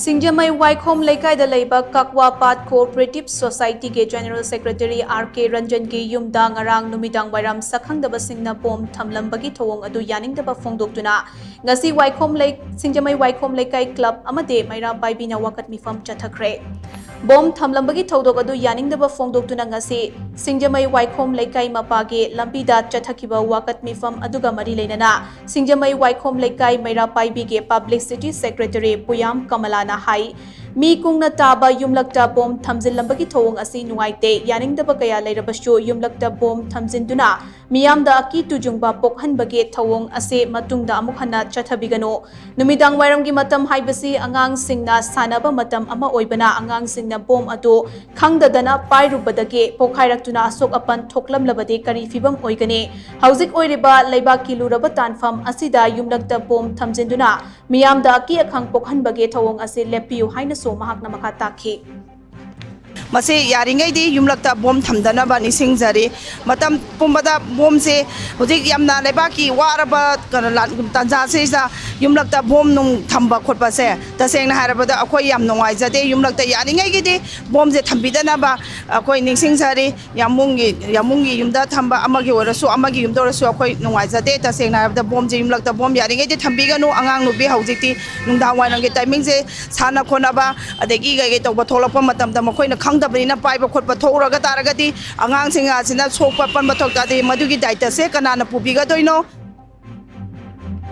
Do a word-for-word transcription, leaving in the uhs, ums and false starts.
ꯁꯤꯡꯖꯃꯩ ꯋꯥꯏꯈꯣꯝ ꯂꯩꯀꯥꯏꯗ ꯂꯩꯕ ꯀꯛꯋꯥ ꯄꯥꯠ ꯀꯣꯑꯣꯄꯔꯦꯇꯤꯚ ꯁꯣꯁꯥꯏꯇꯤꯒꯤ ꯖꯦꯅꯔꯦꯜ ꯁꯦꯀ꯭ꯔꯦꯇꯔꯤ ꯑꯥꯔ ꯀꯦ ꯔꯟꯖꯟꯒꯤ ꯌꯨꯝꯗ ꯉꯔꯥꯡ ꯅꯨꯃꯤꯗꯥꯡ ꯋꯥꯏꯔꯝ ꯁꯛꯈꯪꯗꯕꯁꯤꯡꯅ ꯕꯣꯝ ꯊꯝꯂꯝꯕꯒꯤ ꯊꯧꯑꯣꯡ ꯑꯗꯨ ꯌꯥꯅꯤꯡꯗꯕ ꯐꯣꯡꯗꯣꯛꯇꯨꯅ ꯉꯁꯤ ꯋꯥꯏꯈꯣꯝ ꯂꯩ-, ꯁꯤꯡꯖꯃꯩ ꯋꯥꯏꯈꯣꯝ ꯂꯩꯀꯥꯏ ꯀ꯭ꯂꯕ ꯑꯃꯗꯤ ꯃꯩꯔꯥ ꯄꯥꯏꯕꯤꯅ ꯋꯥꯀꯠ ꯃꯤꯐꯝ ꯆꯠꯊꯈ꯭ꯔꯦ꯫ ꯕꯣꯝ ꯊꯝꯂꯝꯕꯒꯤ ꯊꯧꯗꯣꯛ ꯑꯗꯨ ꯌꯥꯅꯤꯡꯗꯕ ꯐꯣꯡꯗꯣꯛꯇꯨꯅ ꯉꯁꯤ ꯁꯤꯡꯖꯃꯩ ꯋꯥꯏꯈꯣꯝ ꯂꯩꯀꯥꯏ ꯃꯄꯥꯒꯤ ꯂꯝꯕꯤꯗ ꯆꯠꯊꯈꯤꯕ ꯋꯥꯀꯠ ꯃꯤꯐꯝ ꯑꯗꯨꯒ ꯃꯔꯤ ꯂꯩꯅꯅ ꯁꯤꯡꯖꯃꯩ ꯋꯥꯏꯈꯣꯝ ꯂꯩꯀꯥꯏ ꯃꯩꯔꯥ ꯄꯥꯏꯕꯤꯒꯤ ꯄꯕ꯭ꯂꯤꯁꯤꯇꯤ ꯁꯦꯀ꯭ꯔꯦꯇꯔꯤ ꯄꯨꯌꯥꯝ ꯀꯃꯂꯥꯅ ꯍꯥꯏ, ꯃꯤ ꯀꯨꯡꯅ ꯇꯥꯕ ꯌꯨꯝꯂꯛꯇ ꯕꯣꯝ ꯊꯝꯖꯤꯜꯂꯝꯕꯒꯤ ꯊꯧꯑꯣꯡ ꯑꯁꯤ ꯅꯨꯡꯉꯥꯏꯇꯦ꯫ ꯌꯥꯅꯤꯡꯗꯕ ꯀꯌꯥ ꯂꯩꯔꯕꯁꯨ ꯌꯨꯝꯂꯛꯇ ꯕꯣꯝ ꯊꯝꯖꯤꯟꯗꯨꯅ ꯃꯤꯌꯥꯝꯗ ꯑꯀꯤ ꯇꯨꯖꯨꯡꯕ ꯄꯣꯛꯍꯟꯕꯒꯤ ꯊꯧꯑꯣꯡ ꯑꯁꯤ ꯃꯇꯨꯡꯗ ꯑꯃꯨꯛ ꯍꯟꯅ ꯆꯠꯊꯕꯤꯒꯅꯨ꯫ ꯅꯨꯃꯤꯗꯥꯡ ꯋꯥꯏꯔꯝꯒꯤ ꯃꯇꯝ ꯍꯥꯏꯕꯁꯤ ꯑꯉꯥꯡꯁꯤꯡꯅ ꯁꯥꯟꯅꯕ ꯃꯇꯝ ꯑꯃ ꯑꯣꯏꯕꯅ ꯑꯉꯥꯡꯁꯤꯡꯅ ꯕꯣꯝ ꯑꯗꯨ ꯈꯪꯗꯗꯅ ꯄꯥꯏꯔꯨꯕꯗꯒꯤ ꯄꯣꯈꯥꯏꯔꯛꯇꯨꯅ ꯑꯁꯣꯛ ꯑꯄꯟ ꯊꯣꯛꯂꯝꯂꯕꯗꯤ ꯀꯔꯤ ꯐꯤꯕꯝ ꯑꯣꯏꯒꯅꯤ? ꯍꯧꯖꯤꯛ ꯑꯣꯏꯔꯤꯕ ꯂꯩꯕꯥꯛꯀꯤ ꯂꯨꯔꯕ ꯇꯥꯟꯐꯝ ꯑꯁꯤꯗ ꯌꯨꯝꯂꯛꯇ ꯕꯣꯝ ꯊꯝꯖꯤꯟꯗꯨꯅ ꯃꯤꯌꯥꯝꯗ ꯑꯀꯤ ꯑꯈꯪ ꯄꯣꯛꯍꯟꯕꯒꯤ ꯊꯧꯑꯣꯡ ꯑꯁꯤ ꯂꯦꯞꯄꯤꯌꯨ ꯍꯥꯏꯅꯁꯨ ꯃꯍꯥꯛꯅ ꯃꯈꯥ ꯇꯥꯈꯤ꯫ ꯃꯁꯤ ꯌꯥꯔꯤꯉꯩꯗꯤ ꯌꯨꯝꯂꯛꯇ ꯕꯣꯝ ꯊꯝꯗꯅꯕ ꯅꯤꯡꯁꯤꯡꯖꯔꯤ꯫ ꯃꯇꯝ ꯄꯨꯝꯕꯗ ꯕꯣꯝꯁꯦ ꯍꯧꯖꯤꯛ ꯌꯥꯝꯅ ꯂꯩꯕꯥꯛꯀꯤ ꯋꯥꯔꯕ ꯀꯩꯅꯣ ꯂꯥꯟ-, ꯇꯥꯟꯖꯥꯁꯤꯗ ꯌꯨꯝꯂꯛꯇ ꯕꯣꯝ ꯅꯨꯡ ꯊꯝꯕ ꯈꯣꯠꯄꯁꯦ ꯇꯁꯦꯡꯅ ꯍꯥꯏꯔꯕꯗ ꯑꯩꯈꯣꯏ ꯌꯥꯝ ꯅꯨꯡꯉꯥꯏꯖꯗꯦ꯫ ꯌꯨꯝꯂꯛꯇ ꯌꯥꯔꯤꯉꯩꯒꯤꯗꯤ ꯕꯣꯝꯁꯦ ꯊꯝꯕꯤꯗꯅꯕ ꯑꯩꯈꯣꯏ ꯅꯤꯡꯁꯤꯡꯖꯔꯤ꯫ ꯌꯥꯝꯕꯨꯡꯒꯤ, ꯌꯥꯝꯕꯨꯡꯒꯤ ꯌꯨꯝꯗ ꯊꯝꯕ ꯑꯃꯒꯤ ꯑꯣꯏꯔꯁꯨ ꯑꯃꯒꯤ ꯌꯨꯝꯗ ꯑꯣꯏꯔꯁꯨ ꯑꯩꯈꯣꯏ ꯅꯨꯡꯉꯥꯏꯖꯗꯦ꯫ ꯇꯁꯦꯡꯅ ꯍꯥꯏꯔꯕꯗ ꯕꯣꯝꯁꯦ ꯌꯨꯝꯂꯛꯇ ꯕꯣꯝ ꯌꯥꯔꯤꯉꯩꯗꯤ ꯊꯝꯕꯤꯒꯅꯨ꯫ ꯑꯉꯥꯡ ꯅꯨꯄꯤ ꯍꯧꯖꯤꯛꯇꯤ ꯅꯨꯡꯗꯥꯡ ꯋꯥꯏꯔꯝꯒꯤ ꯇꯥꯏꯃꯤꯡꯁꯦ ꯁꯥꯟꯅ ꯈꯣꯠꯅꯕ ꯑꯗꯒꯤ ꯀꯩꯀꯩ ꯇꯧꯕ ꯊꯣꯛꯂꯛꯄ ꯃꯇꯝꯗ ꯃꯈꯣꯏꯅ ꯈꯪꯗꯕꯅꯤꯅ ꯄꯥꯏꯕ ꯈꯣꯠꯄ ꯊꯣꯛꯎꯔꯒ ꯇꯥꯔꯒꯗꯤ ꯑꯉꯥꯡꯁꯤꯡ ꯑꯁꯤꯅ ꯁꯣꯛꯄ ꯄꯟꯕ ꯊꯣꯛ ꯇꯥꯔꯗꯤ ꯃꯗꯨꯒꯤ ꯗꯥꯏꯇꯁꯦ ꯀꯅꯥꯅ ꯄꯨꯕꯤꯒꯗꯣꯏꯅꯣ?